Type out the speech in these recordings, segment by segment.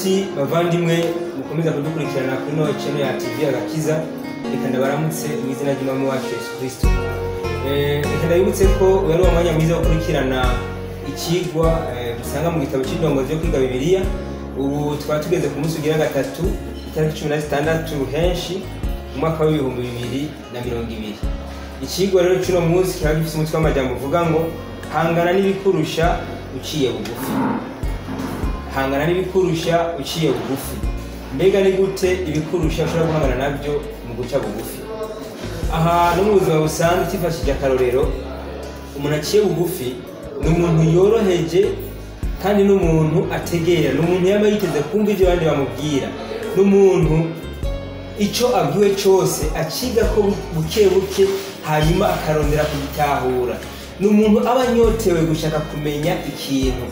Nshuti bavandimwe mukomeza kudukurikirana kuri no channel ya TV Agakiza, reka ndabaramutse mu izina ry'Umwami wacu Yesu Kristo. Reka ndabibutse ko uyu ari umwanya mwiza wo gukurikirana ikigwa dusanga mu gitabo c'indongozi yo kwiga Bibiliya. Ubu twaba tugeze ku munsi ugira gatatu, itariki 16 Ruhenshi mu mwaka w'2020. Ikigwa rero c'uno munsi kikaba gifise umutwe w'amajambo uvuga ngo hangana n'ibikurusha uciye bugufi. Hangana n'ibikurusha uciye bugufi. Mbega ni gute ibikurusha ushobora guhangana nabyo mu guca bugufi? Aha no mu buzima busanzwe tifashije akarorero, umuntu aciye bugufi ni umuntu yoroheje kandi n'umuntu ategera, ni umuntu yama yiteze kumva ivyo abandi bamubwira, n'umuntu ico abwiwe cose aciga ko buke buke hanyuma akarondera kugitahura, ni umuntu aba anyotewe gushaka kumenya ikintu.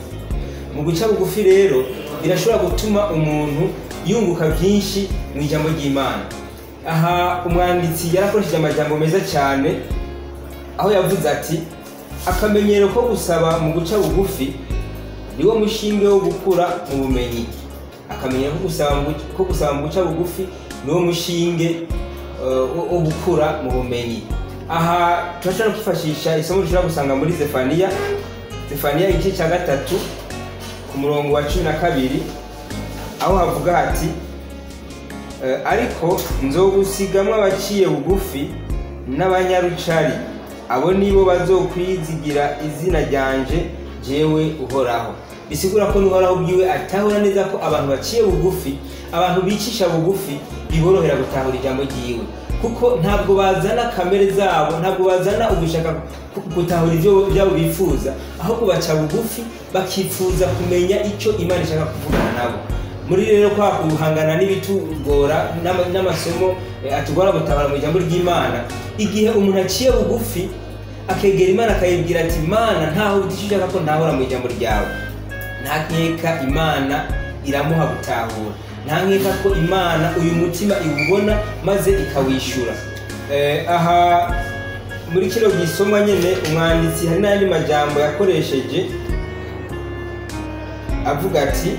Mu guca bugufi rero birashobora gutuma umuntu yunguka byinshi mu ijambo ry'Imana. Aha umwanditsi yarakoresheje amajambo meza cyane aho yavuze ati akamenyero ko gusaba mu guca bugufi niwo mushinge wo gukura mu bumenyi. Akamenyero ko gusaba mu guca bugufi niwo mushinge wo gukura mu bumenyi. Aha turashobora kwifashisha isomo dushobora gusanga muri Zefaniya, Zefaniya igice cya 3 ku murongo wa 12, aho havuga hati ariko nzogusigamwo abaciye bugufi n'abanyarucari, abo nibo bazokwizigira izina ryanje jewe Uhoraho. Bisigura ko Uhoraho bwiwe atahura neza ko abantu baciye bugufi, abantu bicisha bugufi biborohera gutahura ijambo ryiwe, kuko ntabwo bazana kamere zabo, ntabwo bazana ugushaka gutahura ivyo byabo bifuza, ahubwo baca bugufi bakifuza kumenya icyo Imana ishaka kuvugana nabo. Muri rero kwa guhangana n'ibitugora n'amasomo atugora gutahura mu ijambo ry'Imana, igihe umuntu aciye bugufi akegera Imana akayibwira ati Imana ntaho udishaka ko ntahora mu ijambo ryawe, nta nkeka Imana iramuha gutahura, nta nkeka ko Imana uyu mutima iwubona maze ikawishura. Aha muri kino gisomwa nyene umwanditsi hari n'andi majambo yakoresheje avuga ati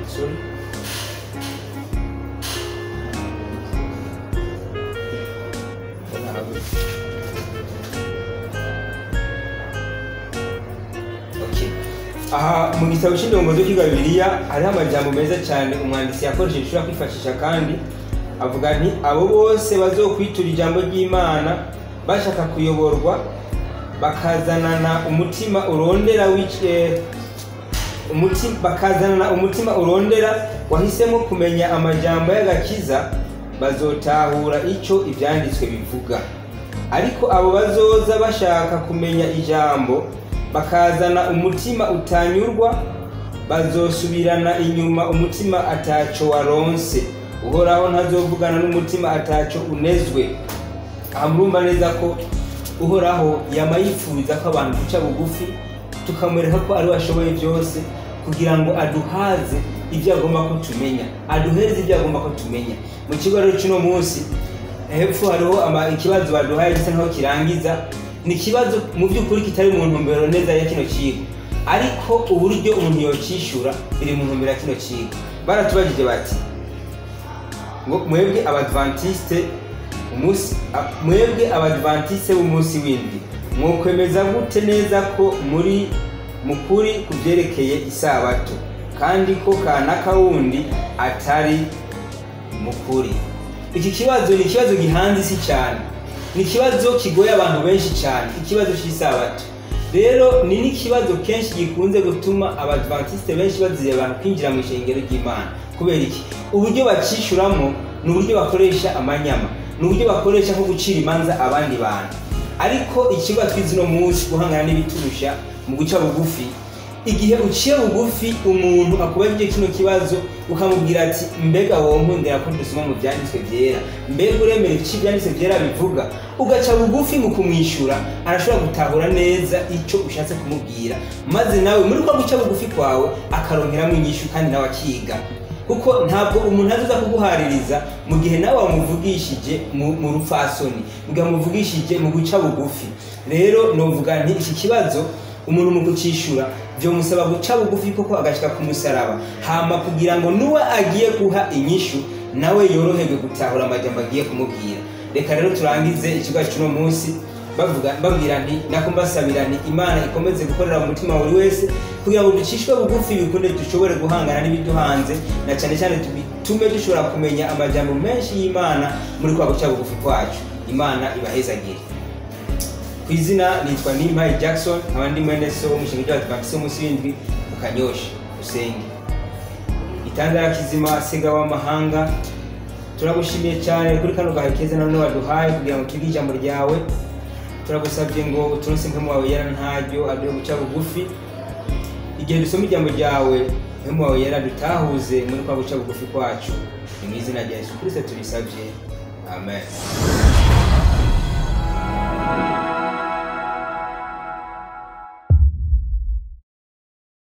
sorry. Okay. Aha mu gitabo c'indongozi yo kwiga Bibiliya hariho amajambo meza cyane umwanditsi yakoresheje ushobora kwifashisha, kandi avuga nti abo bose bazokwitura ijambo ry'Imana bashaka kuyoborwa bakazanana umutima urondera bakazanana umutima urondera wahisemo kumenya amajambo y'agakiza, bazotahura ico ivyanditswe bivuga. Ariko abo bazoza bashaka kumenya ijambo bakazana umutima utanyurwa, bazosubirana inyuma umutima ataco waronse. Uhoraho ntazovugana n'umutima ataco unezwe. Aha murumva neza ko Uhoraho yama yifuza ko abantu duca bugufi tukamwereka ko ari we ashoboye byose, kugira ngo aduhaze ibyo agomba ko tumenya, aduhereze ibyo agomba ko tumenya. Mu kigo rero cy'uno munsi hepfo hariho ikibazo baduhaye gisa nkaho kirangiza. Ni ikibazo mu by'ukuri kitari mu ntumbero neza ya kino kigo, ariko uburyo umuntu yocishura biri mu ntumbero ya kino kigo. Baratubajije bati ngo mwebwe abadventiste umunsi, mwebwe abadventiste b'umunsi w'indwi mwokwemeza gute neza ko muri mukuri kuvyerekeye isabato, kandi ko kanaka wundi atari mukuri? Iki kibazo ni ikibazo gihanze isi cyane, ni ikibazo kigoye abantu benshi cyane, ikibazo cy'isabato. Rero ni n'ikibazo kenshi gikunze gutuma abadventiste benshi bazira abantu kwinjira mu ishengero ry'Imana. Kubera iki? Uburyo bacishuramo ni uburyo bakoresha amanyama, ni uburyo bakoresha nko gucira imanza abandi bantu. Ariko ikigo twize uno munsi guhangana n'ibiturusha mu guca bugufi, igihe uciye bugufi umuntu akubajije kino kibazo ukamubwira ati mbega wowe nkundira ko dusoma mu vyanditswe vyera, mbega uremera ico ivyanditswe vyera bivuga, ugaca bugufi mu kumwishura, arashobora gutahura neza ico ushatse kumubwira, maze nawe muri kwa guca bugufi kwawe akaronkeramwo inyishu kandi nawe akiga. Kuko ntabwo umuntu azoza kuguhaririza mu gihe nawe wamuvugishije mu rupfasoni, mu gihe wamuvugishije mu guca bugufi. Rero novuga nti iki kibazo Umuntu mu kucishura vyomusaba guca bugufi koko agashika ku musaraba, hama kugira ngo nuwe agiye guha inyishu nawe yoroherwe gutahura amajambo agiye kumubwira. Reka rero turangize ikigo cy'uno munsi bavuga babwira nti nako mbasabira nti Imana ikomeze gukorera mu mutima wa buri wese kugira ngo ducishwe bugufi bikunde dushobore guhangana n'ibiduhanze, na cyane cyane bitume dushobora kumenya amajambo menshi y'Imana muri kwa guca bugufi kwacu. Imana ibahezagire. Ku izina nitwa Nimpaye Jackson, nkaba ndi mwene so w'umushinga w'Abadivantisiti w'umunsi w'indwi mu Kanyosha. Usenge. Itandara kizima sega w'amahanga, turagushimiye cyane kuri kano gahe keza none waduhaye kugira ngo twige ijambo ryawe. Turagusabye ngo uturonse mpemu wawe yera ntaryo aduhe guca bugufi igihe dusoma ijambo ryawe. Mpemu wawe yera dutahuze muri kwa guca bugufi kwacu. Ni mu izina rya Yesu Kristo tubisabye, amen.